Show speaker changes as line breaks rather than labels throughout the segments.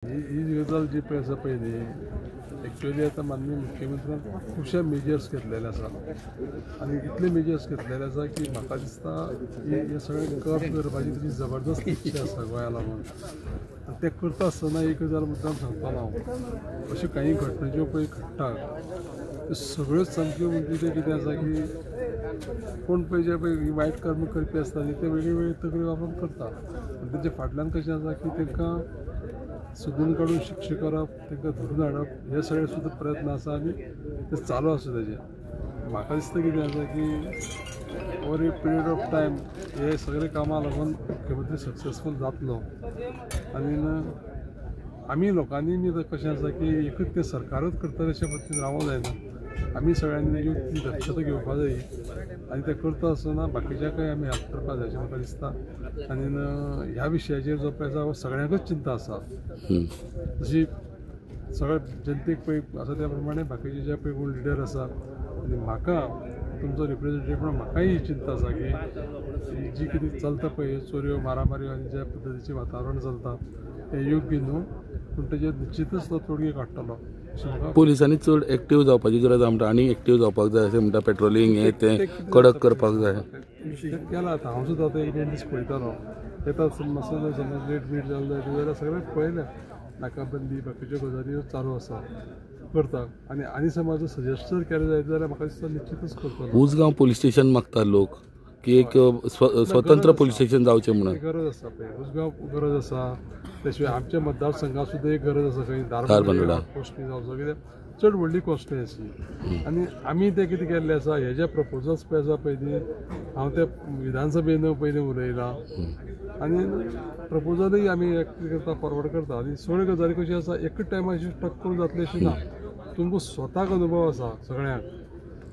ही गजाल जी पळय आसा पळय न्ही, एक्चुअली आतां माननीय मुख्यमंत्र्यान खुबशे मेजर्स घेतलेले आसा आनी इतले मेजर्स घेतलेले आसा की म्हाका दिसता हे सगळें कर्ब करपाची ताची जबरदस्त इच्छा आसा गोंया लागून. आनी तें करता आसतना एक गजाल मुद्दाम सांगतलो हांव, अश्यो कांय घटना ज्यो पळय घडटा त्यो सगळ्योच सामक्यो म्हणजे तें कितें आसा की कोण पळय जे पळय वायट कर्म करपी आसता न्ही ते वेगळे वेगळे तकली वापरून करता आनी तेच्या फाटल्यान कशें आसा की तांकां सोदून काडून शिक्षा करप, तांकां धरून हाडप, हे सगळे सुद्दां प्रयत्न आसा आनी ते चालू आसा तेजे. म्हाका दिसता कितें आसा की over a period of time हे सगळे कामां लागून मुख्यमंत्री सक्सेसफूल जातलो. आनी आमी लोकांनी बी कशें आसा की एकूच तें सरकारच करतलें अशें पद्दतीन रावोंक जायना, आमी सगळ्यांनी ती दक्षता घेवपा जाय आनी तें करता आसतना बाकीच्याकय आमी हेल्प करपाक जाय अशें म्हाका दिसता. आनी ह्या विशयाचेर जो पळय आसा हो सगळ्यांकूच चिंता आसा, जशी सगळ्या जनतेक पळय आसा त्या प्रमाणे बाकीचे जे पळय कोण लिडर आसा आनी म्हाका तुमचो रिप्रेझेंटेटीव म्हणून म्हाकाय ही चिंता आसा की जी कितें चलता पळय चोरयो मारामाऱ्यो आनी ज्या पद्दतीचें वातावरण चलता तें योग्य न्हू, पूण तेजेर निश्चितच तो तोडगी काडटलो.
पोलिसांनी चड एक्टीव जावपाची गरज म्हणटा, आनी एक्टीव जावपाक जाय अशें म्हणटा, पेट्रोलिंग हें तें कडक करपाक जाय.
केलां आतां हांव सुद्दां आतां एक दोन दीस पळयतालो, येता मातसो समज लेट बीट जालो जायत जाल्यार सगळें पळयलें, नाकाबंदी बाकीच्यो गजाली चालू आसा करता. आनी आनी समज सजेस्ट जर केलें जायत जाल्यार म्हाका दिसता निश्चितच करतलो.
उजगांव पोलीस स्टेशन मागता लोक की एक स्वतंत्र पोलीस स्टेशन जावचें म्हणून
गरज आसा पळय, उजगांव गरज आसा. त्या शिवाय आमच्या मतदारसंघात सुद्दां एक गरज आसा खंय धारबांदोडा पोस्टी जावचो, कित्याक चड व्हडली कॉन्स्टिट्युएन्सी आनी आमी तें कितें केल्लें आसा हेजे प्रपोजल्स पळय आसा पळय न्ही, हांव ते विधानसभेन पयलीं उलयलां आनी प्रपोजलूय आमी करता, फॉरवर्ड करता. आनी सगळ्यो गजाली कश्यो आसा एकच टायमार टक करून जातले अशें ना, तुमकां स्वताक अनुभव आसा सगळ्यांक,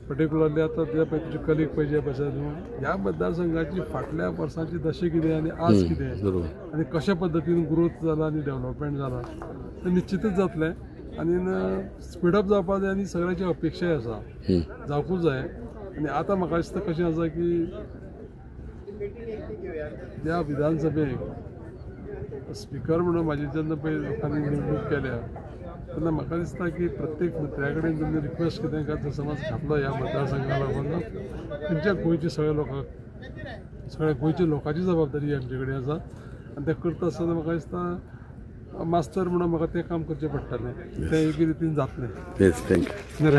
पर्टिक्युलरली आतां जे पळय तुजे कलीग पळय जे आसा न्हू ह्या मतदारसंघाची फाटल्या वर्सांची दशा कितें आनी आज कितें आनी कशा पद्दतीन ग्रोथ जाला आनी डेवलपमेंट जाला तें निश्चितच जातलें. आनी स्पिडअप जावपाक जाय आनी सगळ्यांची अपेक्षाय आसा जावकूच जाय. आनी आतां म्हाका दिसता कशें आसा की त्या विधानसभेक स्पिकर म्हणून म्हाजी जेन्ना पळय लोकांनी नेमणूक केल्या तेन्ना म्हाका दिसता की प्रत्येक मंत्र्या कडेन जेन्ना रिक्वेस्ट कितें काय समज घातलो ह्या मतदारसंघा लागून तुमच्या गोंयच्या सगळ्या लोकांक, सगळ्या गोंयच्या लोकांची जबाबदारी आमचे कडेन आसा आनी तें करता आसतना म्हाका दिसता मास्तर म्हणून म्हाका तें काम करचें पडटलें, तें योग्य रितीन जातलें.
Thank you.